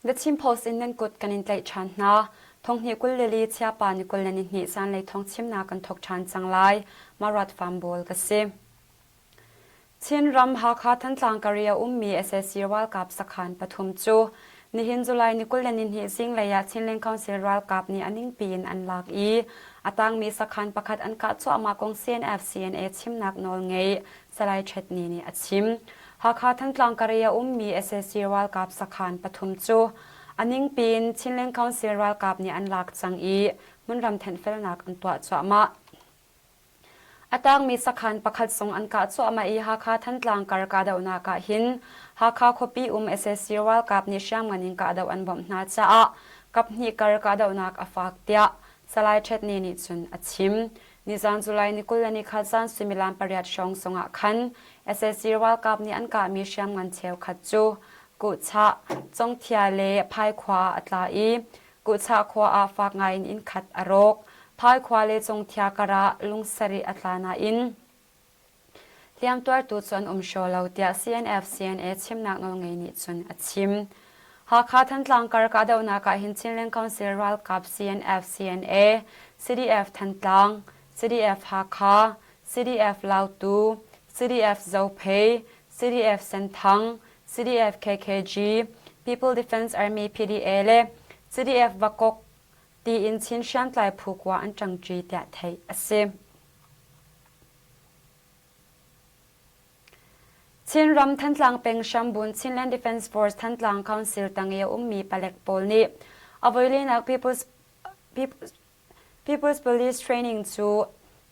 The Chin Post in nan kut kan in tlaih ṭhan hna. Thonghnih 24 chiapa ni 22 zanlei thawngchimnak kan thawk ṭhan cang lai. Marat Fambawl ka si. Chinram Hakha Thantlang kar i a ummi sac ralkap sakhan pathum cu nihin July ni 22 zinglei ah Chinland Council ralkap nih a ningpi in an lak i a tangmi sakhan pakhat an kah cuahmah kong CNF-CNA chimnak nawl ngei Salai Htet Ni nih a chim. Hakha Thantlang kar i a ummi sac ralkap sakhan pathum cu a ningpi in Chinland Council ralkap nih an lak cang i hmunram thenhfelnak an tuah cuahmah. A tangmi sakhan pakhat zong an kah cuahmah i Hakha-Thantlang kar kahdohnak ah hin Hakha khuapi um sac ralkap nih hriamngan in kahdoh an bawmh hna caah kaphnih kar kahdohnak a fak tiah Salai Htet Ni nih cun a chim. Nizan July ni 23 zan suimilam pariat hrawng zongah khan sac ralkap nih an kahmi hriamngan cheukhat cu Kuhchah, Congthia le Phaikhua ah a tla i Kuhchah khua ah fak ngaiin innkhat a rawk. Phai khua le Cungthia karah lungsarih a tla nain hliamtuartu cu an um hraw lo tiah CNF-CNA chimnak nawlngei nih cun a chim. Hakha Thantlang kar kahdohnak ah hin Chinland Council ralkap CNF-CNA, CDF Thantlang, CDF Hakha, CDF Lautu, CDF Zophei, CDF Senthang, CDF KKG, People Defense Army PDA le CDF Vakok tiin Chin hriamtlai phu kua an ṭangṭi tiah theih a si. Chinram Thantlang peng Hrambun Chinland Defense Force Thantlang Council tang i a ummi palek pawl nih a voilinak People's People's Police Training cu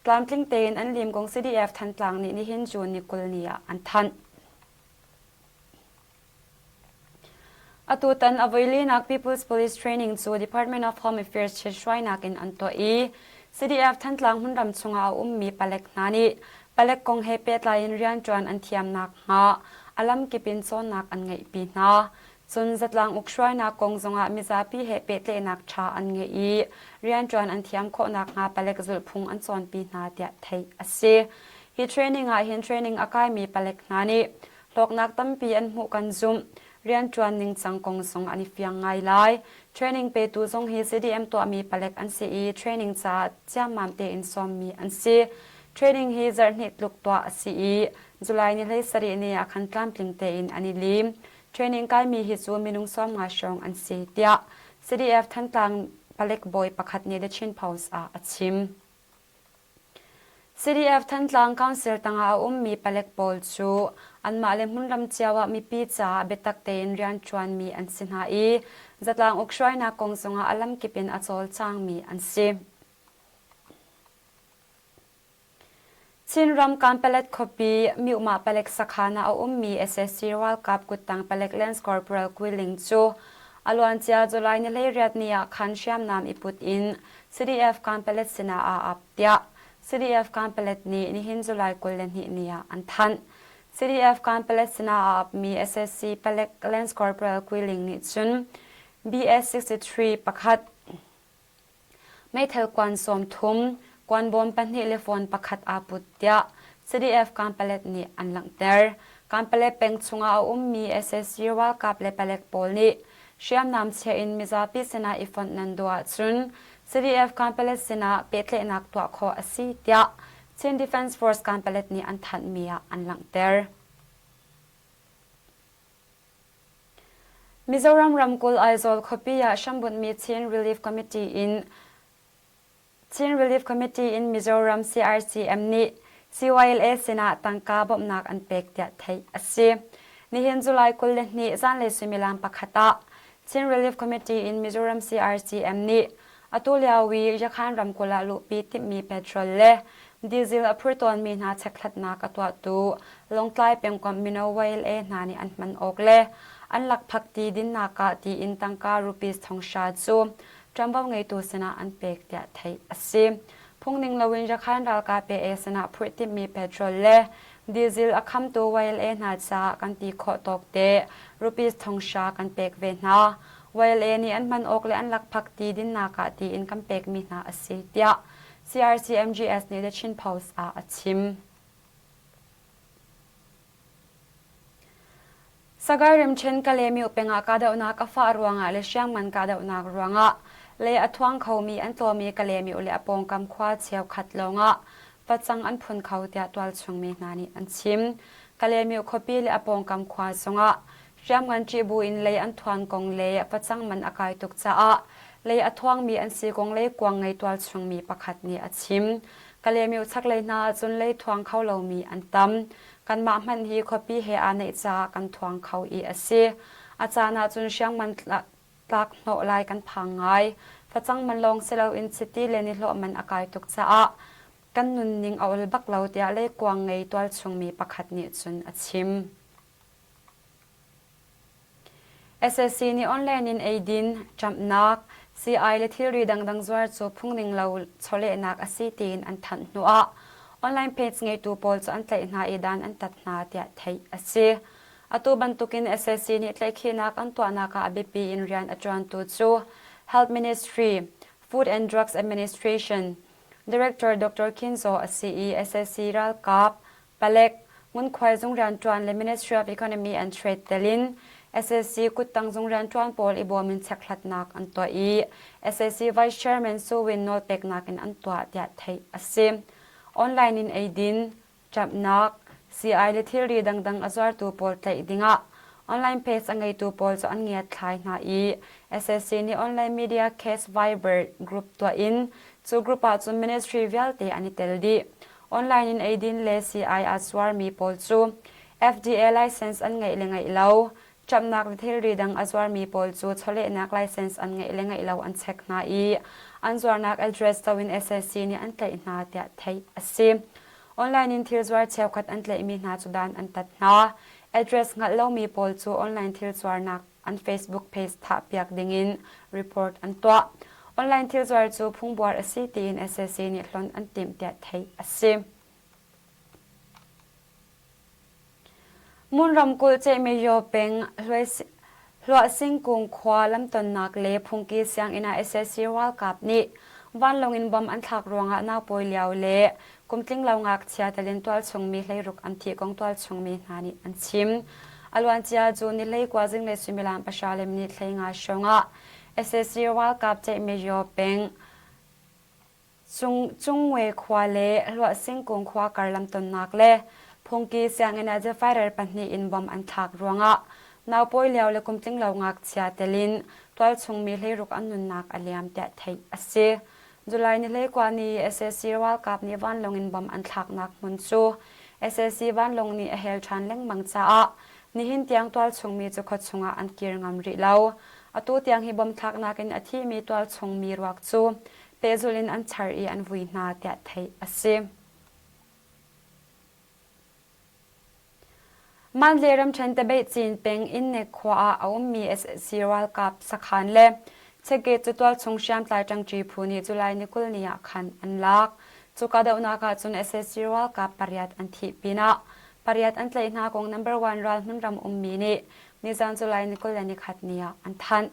tlamtling tein an lim kong CDF Thantlang nih nihin June ni 20 ni ah an thanh. Atutan a voilinak People's Police Training cu Department of Home Affairs ṭhithruainak in an tuah i CDF Thantlang hmunram chungah a ummi palek hna nih palek kong he pehtlai in rianṭuan an thiam nakhnga a lamkip in cawnnak an ngeihpi hna. Cun zatlang ukhruainak kong zongah mizapi he pehtlaihnak ṭha an ngei i rianṭuan an thiam khawh nakhnga palek zulhphung an cawnpi hna tiah theih a si. Hi training ah hin training a kaimi palek hna nih hlawknak tampi an hmuh kan zumh. Rianṭuan ningcang kong zong an i fiang ngai lai. Training petu zong hi CDM tuahmi palek an si i training caah ciammam tein sawmmi an si. Training hi zarhhnih tluk tuah a si i July ni 17 ni ah khan tlamtling tein an i lim. Training kaimi hi cu minung 50 hrawng an si, tiah CDF Thantlang palek bawi pakhat nih The Chin Post ah a chim. CDF Thantlang Council tangah a ummi palek pawl cu anmah le hmunram cio ah mipi caah biatak tein rianṭuanmi an si hna i zatlang ukhruainak kong zongah a lamkip in a cawlcangmi an si. Chinram Kanpalet khuapi Myuhmah palek sakhan ah a ummi sac ralkap kuttang palek Lance Corporal Kwi Ling cu a luancia July ni 18 ni ah khan hriamnam i put in CDF Kanpalet sinah aa ap tiah CDF Kanpalet nih nihin July 22 ni ah an thanh. CDF Kanpalet sinah aa apmi sac palek Lance Corporal Kwi Ling nih cun BS-63 pakhat Meithal kuan 30, kuanbawm pahnih le phone pakhat aa put tiah CDF Kanpalet nih an langhter. Kanpalet peng chungah a ummi sac ralkap le palek pawl nih hriamnam chia in mizapi sinah i fonh nan duh ahcun CDF Kanpalet sinah pehtlaihnak tuah khawh a si tiah Chin Defense Force Kanpalet nih an thanhmi ah an langhter. Mizoram ramkulh Aizawl khuapi ah hrambunhmi Chin Relief Committee in Chin Relief Committee in Mizoram CRCM nih CYLA sinah tangka bawmhnak an pek tiah theih a si. Nihin July 22 zanlei suimilam pakhat ah Chin Relief Committee in Mizoram CRCM nih Atu lio i Yakhan ramkulh ah luhpi timhmi petrol le diesel a phur tawnmi hna chekhlatnak a tuahtu Lawngtlai pengkomh mino YLA hna nih an hman awk le an lakphakti dinnak ah tiin tangka rupees thonghra cu ṭuanvo ngeitu sinah an pek tiah theih a si. Phungning loin Yakhan ralkap AA sinah phurh timhmi petrol le diesel a khamtu YLA hna caah kan ti khawh tawk te rupees thonghra kan pek ve hna. YLA nih an hman awk le an lakphak ti dinnak ah tiin kan pekmi hna a si tiah CRCMGS nih The Chin Post ah a chim. Sagaing ramṭhen Kalaymyo peng ah kahdohnak a fah ruangah le hriamngan kahdohnak ruangah lei a thuang khomi an tlawm i Kalaymyo le a pawngkam khua cheukhat lawngah facang an phun kho tiah tualchung mi hna nih an chim. Kalaymyo khuapi le a pawngkam khua zongah hriamngan ṭih buin lei an thuan kong le facang man a kai tuk caah lei a thuangmi an si kong lei kuang ngei tualchung mi pakhat nih a chim. Kalaymyo chaklei hna ahcun lei thuang kho lomi an tam. Kanmah hmanh hi khuapi he aa neih caah kan thuang kho i a si. A caan ahcun hriangman tlak hnawh lai kan phang ngai. Facang man lawng si loin chiti le nihlawh man a kai tuk caah kan nunning a ol bak lo tiah leikuang ngei tualchungmi pakhat nih cun a chim. Sac nih online in eidin, ṭamhnak, sii-ai le thilri dangdang zuar cu phungning lo chawlehnak a si tiin an thanh hnuah online page ngeitu pawl cu an tlaih hna i dan an tat hna tiah theih a si. Atu bantukin sac nih tlaihkhihnak an tuahnak ah a biapi in rian a ṭuantu cu Health Ministry, Food and Drugs Administration, Director Dr. Khin Zaw a si i sac ralkap, Palek, ngunkhuai zung rianṭuan le Ministry of Economy and Trade tel in sac kuttang zung rianṭuan pawl i bawm in chekhlatnak an tuah i sac Vice Chairman Su Win nawlpeknak in an tuah tiah theih a si. Online in eidin, ṭamhnak, sii-ai le thilri dangdang a zuartu pawl tlaih dingah online page a ngeitu pawl cu an ngiatthlai hna i sac nih online media case Viber group tuah in cu group ah cun ministry vialte an i tel dih. Online in eidin le sii-ai aa zuarmi pawl cu FDA license an ngeih le ngeih lo, ṭamhnak le thilri dang a zuarmi pawl cu chawlehnak license an ngeih le ngeih lo an check hna i an zuarnak address to in sac nih an tlaih hna tiah theih a si. Online in thil zuar cheukhat an tlaihmi hna cu dan an tat hna. Address hngalh lomi pawl cu online thil zuarnak an Facebook page thahpiak dingin report an tuah. Online thil zuar cu phungbuar a si tiin sac nih hlonh an timh tiah theih a si. Mon ramkulh Cehmehyaw peng Hluahsingkung khua lamtonnak le phungki sianginn ah sac ralkap nih vanlawng in bomb an thlak ruangah naupawi lio le kumtling lo ngakchia telin tualchung mi 16 an thih kong tualchung mi hna nih an chim. A luancia June ni 19 zinglei suimilam pahra le minute 15 hrawng ah sac ralkap Ceihmehyaw peng Cungwe khua le Hluahsingkung khua kar lamtonnak le phungki sianginn ah Zephyr pahnih in bomb an thlak ruangah naupawi lio le kumtling lo ngakchia telin tualchung mi 16 an nunnak a liam tiah theih a si. July ni 19 ni sac ralkap nih vanlawng in bomb an thlaknak hmun cu sac vanlawng nih a hel ṭhan lengmang caah nihin tiang tualchung mi cu khuachung ah an kir ngam rih lo. Atu tiang hi bomb thlaknak in a thimi tualchung mi ruak cu pehzulh in an char i an vui hna tiah theih a si. Mandalay ramṭhen Tabeihcin peng Innek khua ah a ummi sac ralkap sakhan le Chekgate cu tualchung hriamtlai ṭangṭi phu nih July ni 20 ni ah khan an lak. Cu kahdohnak ah cun sac ralkap pariat an thih pinah pariat an tlaih hna kong number one ral hmunram ummi nih nizan July ni 21 ni ah an thanh.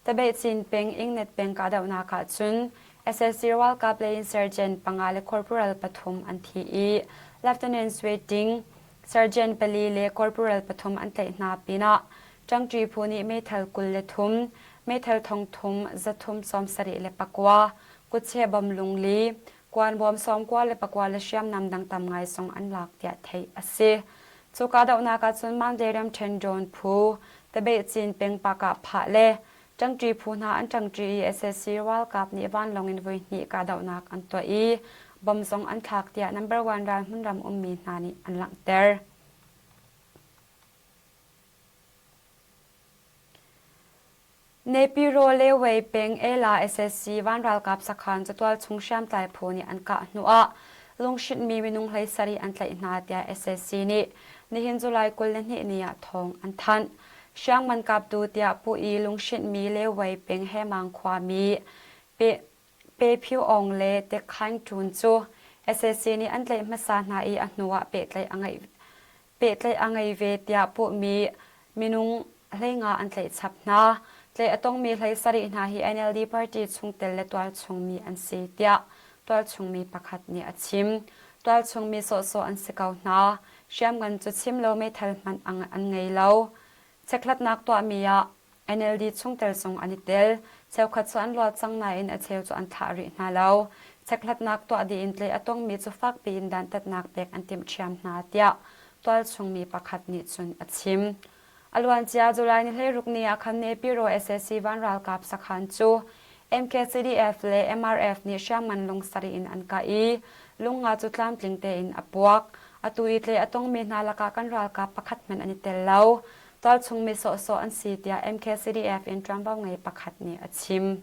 Tabeihcin peng Ingnet peng kahdohnak ah cun sac ralkap lei in sergeant panga le corporal pathum an thi i Lieutenant Swe Ting, sergeant pali le corporal pathum an tlaih hna pinah ṭangṭi phu nih meithal 23, meithal thongthum 379, kutcheh bom lungli, kuanbawm 99 le hriamnam dang tam ngai zong an lak tiah theih a si. Cu kahdohnak ah cun Mandalay ramṭhen drone phu, Tabeihcin peng Pakah phah le Ṭangṭi phu hna an ṭangṭi i sac ralkap nih vanlawng in voihnih kahdohnak an tuah i bom zong an thlak tiah number one ral hmunram ummi hna nih an langhter. Nepiro le Wei peng Ela sac van ralkap sakhan catual chung hriamtlai phu nih an kah hnuah lunghrinhmi minung 17 an tlaih hna tiah sac nih nihin July 22 ni ah thawng an thanh. Hriangman kaptu tiah puh i lunghrinhmi le Wei peng Hemang khuami Pe Pe Phyu Aung le Tek Khaing Ṭun cu sac nih an tlaih hmasa hna i a hnuah pehtlaih a ngeih pehtlaih a ngei ve tiah puhmi minung 15 an tlaih chap hna. Tlaih a tongmi 17 hna hi NLD party chungtel le tualchungmi an si tiah tualchungmi pakhat nih a chim. Tualchungmi sawhsawh an si ko hna. Hriamngan cu chim lo meithal hmanh an ngei lo. Chekhlatnak tuahmi ah NLD chungtel zong an i tel. Cheukhat cu an luat cang nain a cheu cu an thlah rih hna lo. Chekhlatnak tuah dih in tlaih a tongmi cu fakpi in dantatnak pek an timh ṭhiam hna tiah tualchung mi pakhat nih cun a chim. A luancia July ni 16 ni ah khan Nepiro sac van ralkap sakhan cu MKCDF le MRF nih hriamngan lung sarih in an kah i lungnga cu tlamtling tein a puak. Atu i tleh a tongmi hna lakah kan ralkap pakhat hmanh an i tel lo. Tualchung mi sawhsawh an si tiah MKCDF in ṭuanvo ngei pakhat nih a chim.